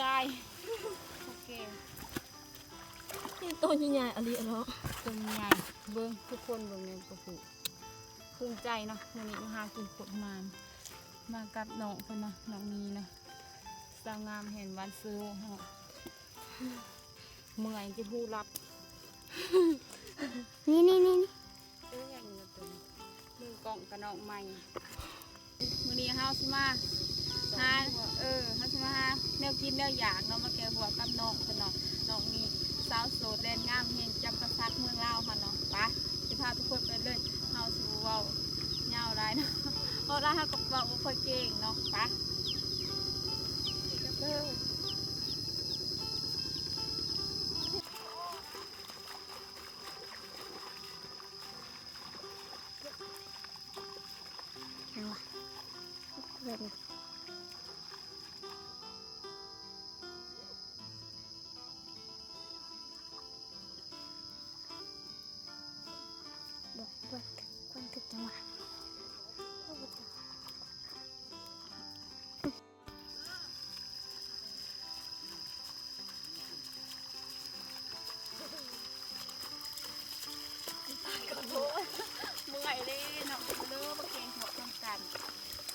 ຕາຍ ໂອເຄ ນີ້ໂຕໃຫຍ່ໆ ອະລິເນາະ ໂຕໃຫຍ່ ເບິ່ງ ທຸກຄົນເບິ່ງແມ່ນບໍ່ ພູມໃຈເນາະ ມື້ນີ້ມາຫາກິນໂຄດໝານ ມາກັບນ້ອງເພິ່ນເນາະ ນ້ອງມີເນາະ ສາວງາມແຫ່ງບ້ານເຊີເນາະ ເມື່ອຍຈົນຫູຫຼັບ ນີ້ໆໆ ເອີ ຫຍັງຢູ່ຕົວນີ້ ມືກ້ອງກະນ້ອງໃໝ່ ມື້ນີ້ເຮົາຊິມາຫາ ເອີ ເຮົາຊິມາຫາແນວກິນແນວຢາກເນາະ ມາແກ້ຫວກກັບນ້ອງເພິ່ນເນາະ ນ້ອງມີ ສາວໂສດແລນງາມແຫ່ງຈຳປາສັກເມືອງລາວເຮົາເນາະ ໄປ ຊິພາທຸກຄົນໄປເລີຍ ເຮົາຊິບໍ່ເວົ້າຍາວຫຼາຍເນາະ ເວົ້າຫຼາຍເຮົາກໍເວົ້າບໍ່ຄ່ອຍເກັ່ງເນາະ ໄປ ໄປກັນເລີຍ. ຫຍັງວະ ເພິ່ນ ບໍ່ ເພິ່ນ ເພິ່ນຄືຈັງຫວະ ໂອ້ ເມື່ອຍເດ້ເນາະ ເດີມາແກງຫວກນຳກັນ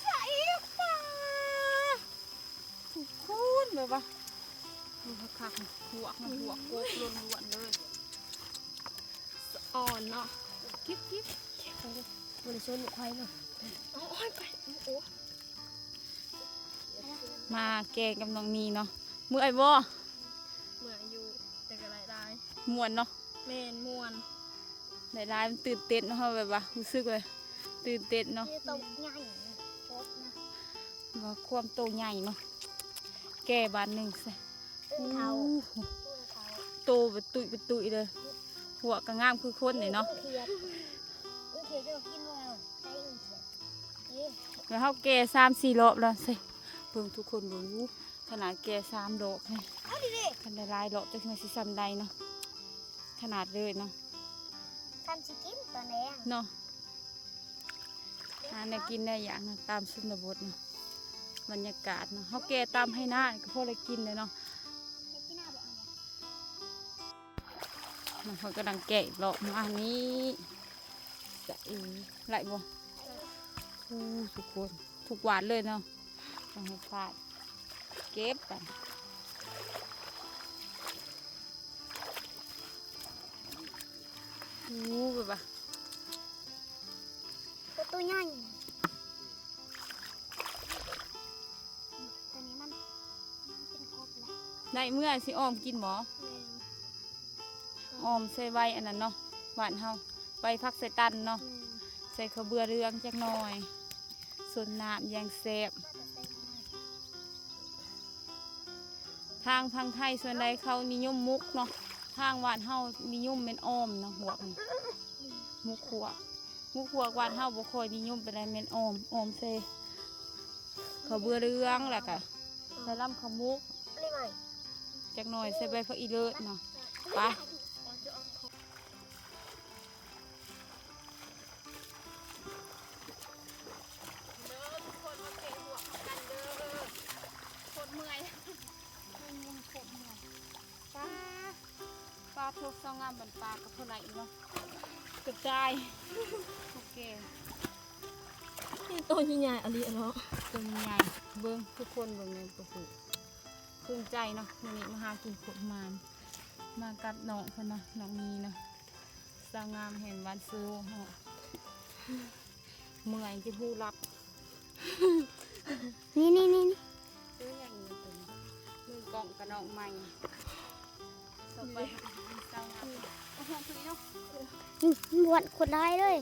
ໃສ່ປາ ທຸກຄົນ ແບບວ່າ ເບິ່ງຄັກໆ ຫວກ ຫວກກົກລ້ວນໆ ເລີຍ ສະອອນເນາະ ກິບໆ ບໍ່ໄດ້ຊົນລູກໄຂ່ເນາະ ໂອ້ຍ ໄປ ໂອ້ ມາແກງກັບນ້ອງນີເນາະ ເມື່ອຍບໍ່? ເມື່ອຍຢູ່ ແຕ່ກໍໄດ້ຫຼາຍ ມ່ວນເນາະ ແມ່ນ ມ່ວນ ໄດ້ຫຼາຍ ມັນຕື່ນເຕັ້ນເນາະ ເຮົາແບບວ່າຮູ້ສຶກວ່າຕື່ນເຕັ້ນເນາະ ມີໂຕໃຫຍ່ ຄົບນະ ວ່າຄວາມໂຕໃຫຍ່ເນາະ ແກ່ບາດໜຶ່ງໃສ່ ເອີ ເຂົາ ໂອ້ ເຂົາ ໂຕເປັນຕຸ້ຍເປັນຕຸ້ຍເລີຍ ຫົວກໍງາມຄືຄົນນີ້ເນາະ ເອີ ເຂດ ເອີ ເຂດເຈົ້າກິນບໍ່? ໃສ່ເອີ ເຂດ ເອີ ແລ້ວເຮົາແກ່ສາມສີ່ລອບແລ້ວໃສ່ ເບິ່ງທຸກຄົນເບິ່ງ ອູ້ ຂະໜາດແກ່ສາມດອກນີ້ ເອົາດີໆ ຄັນໄດ້ຫຼາຍດອກຈັກໜ່ອຍຊິສ່ຳໃດເນາະ ຂະໜາດເລີຍເນາະ ສ່ຳຊິກິນຕອນແລງເນາະ ຫາແນວກິນໄດ້ຢາກເນາະ ຕາມຊົນນະບົດເນາະ ບັນຍາກາດເນາະ ເຮົາແກ່ຕາມໄຮ່ນາກໍພໍໄດ້ກິນເດ້ເນາະ ເຮົາກຳລັງແກ່ອີກລອບມານີ້ ຈະເອ ໄດ້ບໍ່? ອູ້ ທຸກຄົນ ທຸກວັນເລີຍເນາະ ບໍ່ໃຫ້ພາດ ເກັບກັນ ອູ້ ເບິ່ງວ່າ ໂຕໃຫຍ່ ຕົວນີ້ມັນ ມັນເປັນກົບແລ້ວ ໄດ້ເມື່ອຊິອ້ອມກິນບໍ່? ແມ່ນ ອ້ອມໃສ່ໃບອັນນັ້ນເນາະ ບ້ານເຮົາ ໃບຜັກໃສ່ຕັນເນາະ ແມ່ນ ໃສ່ເຂົ້າເບືອເຫຼືອງຈັກໜ່ອຍ ຊົນນ້ຳຢ່າງແຊບ ທາງຝັ່ງໄທສ່ວນໃຫຍ່ເຂົານິຍົມໝົກເນາະ ທາງບ້ານເຮົານິຍົມແມ່ນອ້ອມເນາະ ຫວກນີ້ ໝົກຫວກ ໝົກຫວກບ້ານເຮົາບໍ່ຄ່ອຍນິຍົມປານໃດ ແມ່ນອ້ອມ ອ້ອມໃສ່ເຂົ້າເບືອເຫຼືອງ ແລ້ວກະໃສ່ລຳເຂົ້າໝົກ ຈັກໜ່ອຍໃສ່ໃບຜັກອີເລີດເນາະ ໄປ ເດີ ທຸກຄົນມາແກະຫວກນຳກັນເດີ ໂຄດເມື່ອຍ ໂຄດເມື່ອຍ ປາ ປາທຸກ ສາວງາມບັນປາກັບຜູ້ໃດອີກເນາະ ກະຈາຍ ໂອເຄ ນີ້ໂຕໃຫຍ່ໆ ອະລິເນາະ ໂຕໃຫຍ່ ເບິ່ງ ທຸກຄົນເບິ່ງແມ່ນບໍ່ ພູມໃຈເນາະ ມື້ນີ້ມາຫາກິນໂຄດໝານ ມາກັບນ້ອງເພິ່ນເນາະ ນ້ອງມີເນາະ ສາວງາມແຫ່ງບ້ານເຊີເນາະ ເມື່ອຍຈົນຫູຫຼັບ ນີ້ໆໆໆ ເອີ ຫຍັງຢູ່ຕົວນີ້ ມືກ້ອງກະນ້ອງໃໝ່ ຕໍ່ໄປເຮົາຊິເປັນສາວງາມ ເອົາຫອມຕົວນີ້ເນາະ ນີ້ ມັນບວນໂຄດຫຼາຍເລີຍ.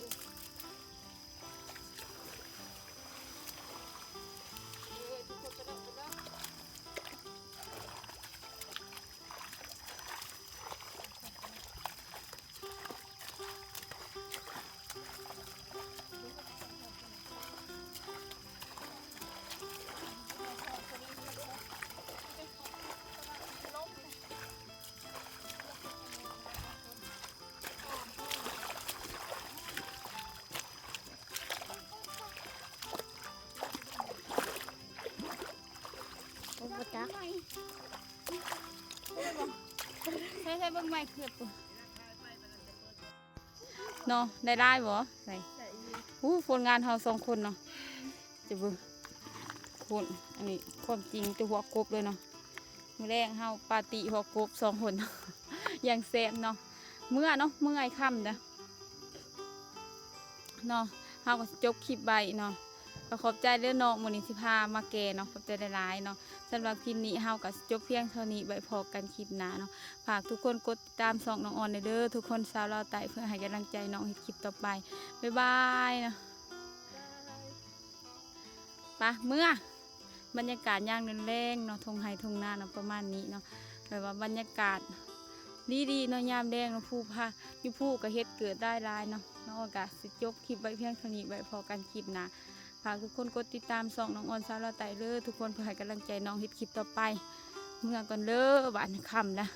ຈັກ ໃສ່ ໃສ່ເບິ່ງໄມ້ເຂືອບພຸ້ນເນາະ ໄດ້ຫຼາຍບໍ່? ໃສ່ ອູ້ ຜົນງານເຮົາສອງຄົນເນາະ ຈະເບິ່ງ ພຸ້ນ ອັນນີ້ຄວາມຈິງແຕ່ຫົວກົບເລີຍເນາະ ມື້ແລງເຮົາປາຕີ້ຫົວກົບສອງຄົນ ຢ່າງແຊບເນາະ ເມືອເນາະ ເມືອໃຫ້ຄ່ຳເດີ. ເນາະ ເຮົາກໍຊິຈົບຄລິບໄວ້ເນາະ ກໍຂອບໃຈເດີນ້ອງ ມື້ນີ້ຊິພາມາແກ່ເນາະ ຂອບໃຈຫຼາຍໆເນາະ ສຳລັບຄລິບນີ້ເຮົາກໍຊິຈົບພຽງເທົ່ານີ້ ໄວ້ພໍ້ກັນຄລິບໜ້າເນາະ ຝາກທຸກຄົນກົດຕິດຕາມຊ່ອງນ້ອງອອນແດ່ເດີ ທຸກຄົນຊາວລາວໃຕ້ ເພື່ອໃຫ້ກຳລັງໃຈນ້ອງເຮັດຄລິບຕໍ່ໄປ ບາຍບາຍເນາະ ໄປ ເມືອ. ບັນຍາກາດຍາມແລງໆເນາະ ທົ່ງໄຮ່ທົ່ງນາເນາະ ປະມານນີ້ເນາະ ແບບວ່າບັນຍາກາດດີໆເນາະ ຍາມແລງເນາະ ພູຜາ ຢູ່ພູກໍເຫັດເກີດຫຼາຍໆເນາະ ນ້ອງອອນກໍຊິຈົບຄລິບໄວ້ພຽງເທົ່ານີ້ ໄວ້ພໍ້ກັນຄລິບໜ້າ ຝາກທຸກຄົນກົດຕິດຕາມຊ່ອງນ້ອງອອນຊາວລາວໃຕ້ເດີ ທຸກຄົນ ເພື່ອໃຫ້ກຳລັງໃຈນ້ອງເຮັດຄລິບຕໍ່ໄປ ເມືອກ່ອນເດີ ບາດນີ້ຄ່ຳແລ້ວ.